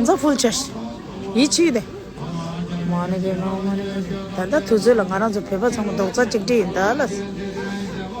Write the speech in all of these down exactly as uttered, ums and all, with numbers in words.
གང་ཚ་ཧྥུལ་ཆ་ཤ། ཡིད་ཆེས་དེ། མ་ཎི་བེ་མ་མ་ཎི་བེ་མ། ད་ལྟ་དུས་ཚོད་ལ་ང་རང་ཚོ་བོད་པ་ཚང་མ་རྡོག་རྩ་གཅིག་སྒྲིལ་ཡིན་ད་ལ།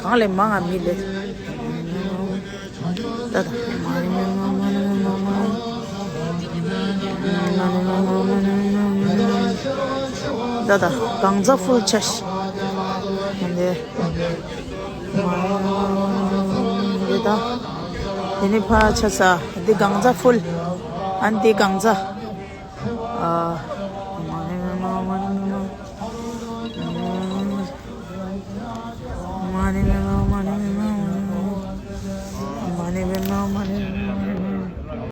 གང་ལས་མང་ང་མི་ལས། ད་ད། མ་ཎི་བེ་མ་མ་ཎི་བེ་མ་མ། ད་ད། གང་ཚ་ཧྥུལ་ཆ་ཤ། འདི། འདི་ད། དེ་ནི་ཕ་ཆ་ས། འདི་གང་ཚ་ཧྥུལ། ཨན་འདི་གང་ཚ། ཨ།